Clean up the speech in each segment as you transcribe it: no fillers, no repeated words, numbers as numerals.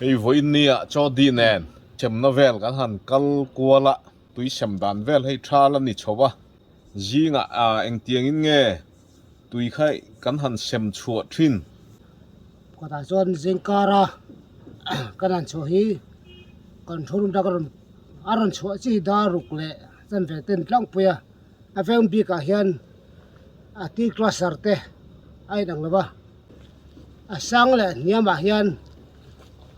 Hei vawiin nia chaw di nen chemna vel kan han kal kual a, tui sem dan vel hei tha la ni chho a, zingah engtiangin nge tui kha kan han sem chhuah thin. Pakhatah chuan zingkara kan han chhuah hi control room atanga a rawn chhuah chi hi dar ruk leh chanve ten tlangpui a. A veng bikah hian a tea cluster te a inang lo va, a sang leh hniamah hian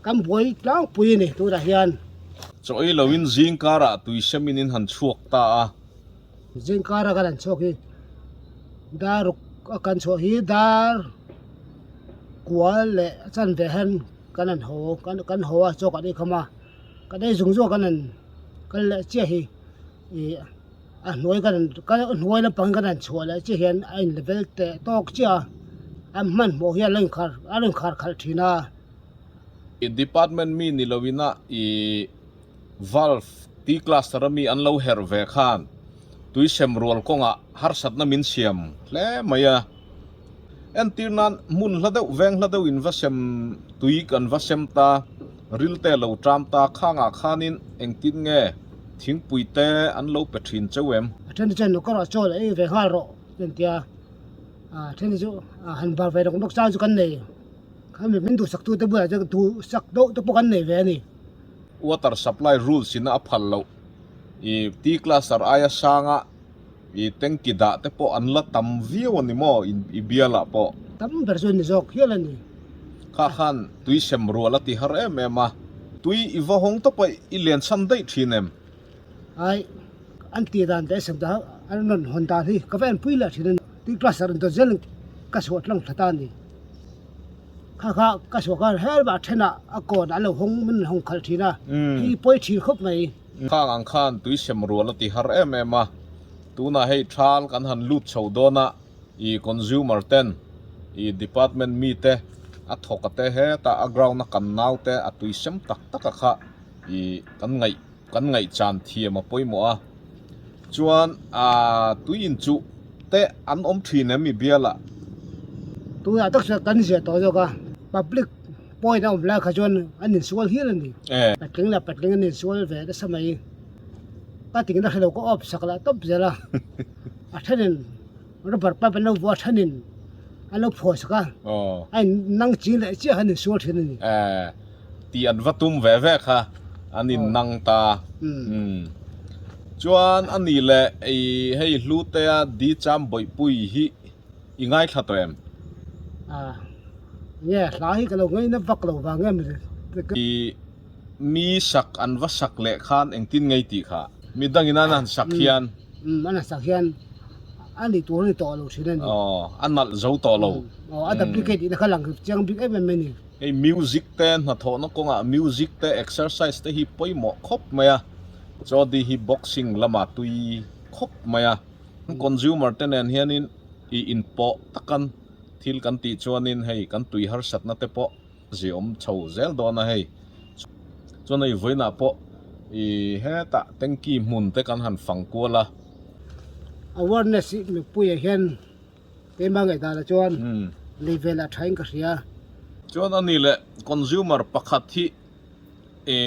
kan buai tlangpui a ni tunah hian. Chaw ei loin zing karah tui semin in han chhuak ta a. Zing kara kan han chhuak hi dar ruk a kan chhuah hi dar kual leh chanve hian kan han haw kan haw a chaw kan ei khawm a, kan ei zung zung a kan han kal leh chiah hi. Ih a hnuai kan han a hnuai lampang kan han chhuah leh chiah hian a in level teh tawk chiah a an hmanhmawh hi a la inkhar a la inkhar khalh thin a. Department mi ni lo ina ih valve T cluster a mi an lo herh ve khan tui sem rual kawngah harsatna min siam hle mai a. Entir nan hmun hla deuh veng hla deuh in va sem tui kan va sem ta, ril te lo ṭam ta khangah khanin engtin nge thingpui te an lo pe ṭhin cheu em? A ṭhen te chuan nukawr ah chaw ei ve nghal rawh ti an tia, a ṭhen te chu han bar ve rawk rawk chang chu kan nei, khami min duhsak tu te bulah chuan duhsak deuh te pawh kan nei ve a ni. Water supply rules in a phal loh i T cluster aia sanga I tanki dah te pawh an la tam viau a ni maw i bialah pawh? Tam ber chu a ni zawk hial a ni. Kha khan tui sem rual a ti har em em a. Tui i va hawng tawp a i len chhan daih thin em? Ai, an tih dan leh sem dan an rawn hawn dan hi ka va enpui leh thin a ni. Tui cluster in dawt zel in ka chhuah tlang thla ta a ni. Kha kha ka chhuah khan helmah thenah a kawn an lo hawng min rawn hawng khalh thin a, hei pawi thin khawp mai. Khang ang khan tui sem rual a ti har em em a, tunah hei thal kan han lut chho dawn a, i consumer ten i department mi te a thawk a te hetah a ground a kan nau te a tui sem tak tak a kha i kan ngaih kan ngaihchan thiam a pawimawh a, chuan ah tui inchuh te an awm thin em i bialah. Tunah tak chuan kan ziah tawh zawk a, public. Point a awm lai kha chuan an insual hial a ni. Patling leh patling an insual ve nasa mai. Ka tingna hrelo ka awp sak lah tawp zel a. A thenin rubber pipe an lo vuah a thenin an lo phuah sak a. A in nang ching leh chiah kha an insual thin a ni. Tih an va tum ve ve kha an in nang ta. Chuan a nih leh hei Hlutea Di Cham Bawihpui hi I ngaithla tawh em? A, nge hla hi ka lo ngaina vak lo vang em? I mi sak an va sak leh khan engtin ngei tih kha? Mi dangin an han sak hian. Umm, an han sak hian a nih tur a ni tawh lo thin a ni. Aw, a nalh zo tawh lo. Aw, a duplicate tihna kha lang chiang bik em em a ni. Hei music te hnathawhna kawngah music te exercise te hi pawimawh khawp mai a, Jodi hi boxing lamah tui khawp mai a. Consumer te nen hianin i inpawh takan thil kan tih chuanin hei kan tui harsatna te pawh ziawm chho zel dawn a hei. Chuan hei vawiinah pawh i hetah tanky hmun te kan han fang kual a. Awareness hi mipuiah hian keimah ngaihdanah chuan lei vel a thain ka hria. Chuan a ni leh consumer pakhat hi i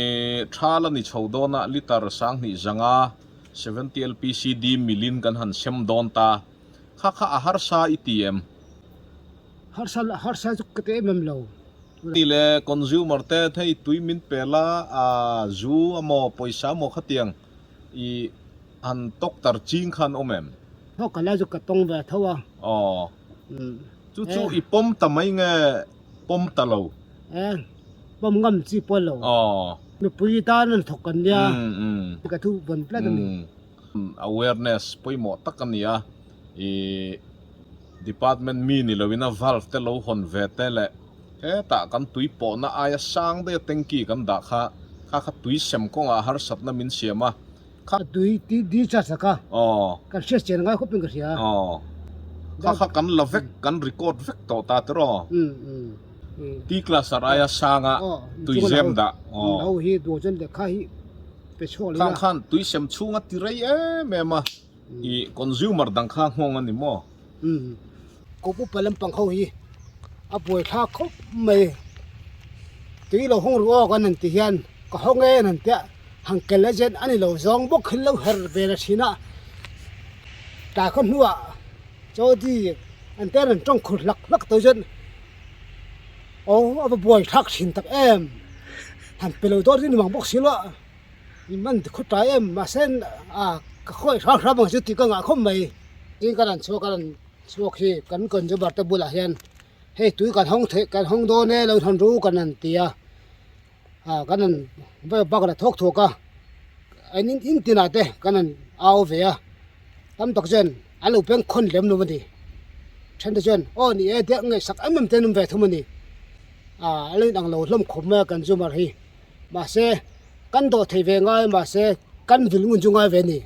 thal a ni chho dawn a litre 2000 70 LPCD milin kan han sem dawn ta. Kha kha a harsa i ti em? Harsa harsa chu ka ti em em lo. Ti leh consumer te hei tui min pe la a zu amaw pawisa amaw khatiang i han tawk tar ching khan awm em? Thaw ka la chu ka tawng ve tho a. Aw. Chu chu i pawm ta mai nge pawm ta lo? E, pawm ngam chi pawh lo. Aw. Mipui tan an thawk kan nia. Ka thu vawn tlat a ni. Awareness pawimawh tak a ni a, i department mi ni loin a valve te lo hawn ve te leh hetah kan tui pawhna aia sang daih a tanky kan dah kha, kha kha tui sem kawngah harsatna min siam a. Kha tui ti discharge a kha. Aw. Kan hriat chian ngai khawpin ka hria. Aw. Kha kha kan la vek, kan record vek tawh ta tiraw? Umm umm. T cluster aia sanga tui zem dah. Aw. Ho hi duh chuan lehkha hi pe chhuak leh a. Khang khan tui sem chhunga ti rei em em a. I consumer dang kha nghawng a ni maw? Umm. Kawp upa lampang ho hi a buaithlak khawp mai. Tui lo hawng ru aw kan han ti hian ka hawng e an han tia han kel a zen a ni lo zawng bawk hi lo her ve la thin a. Tlai khaw hnuah Jodi an te an tawng khur hlak hlak tawh chuan aw a va buai thlak thin tak em han pe lo dawn hi ni mang bawk si lo a in an ti khaw tlai em mahse a ka khawi hrang hrang ang chu tih ka ngah khawp mai. Tin kan han chhuak a rawn chhuak hi kan consumer te bulah hian hei tui kan hawng theih kan hawng dawn e lo thawn ru kan han ti a ah kan han bak la thawk thawk a an in in tinah te kan han au ve a tam tak chuan an lo peng khawn lem lo a ni then te chuan aw ni e te ngaihsak em em te an awm ve thum a ni ah a lo inang lo hlawm khawp mai a consumer hi mahse kan dawh thei ve ngai mahse kan vil ngun chu ngai ve a ni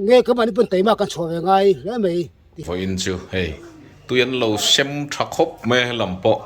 nge ka mahni pawn taima kan chhuah ve ngai hle mai. Vawiin chu hei tui an lo sem tha khawp mai a helam pawh.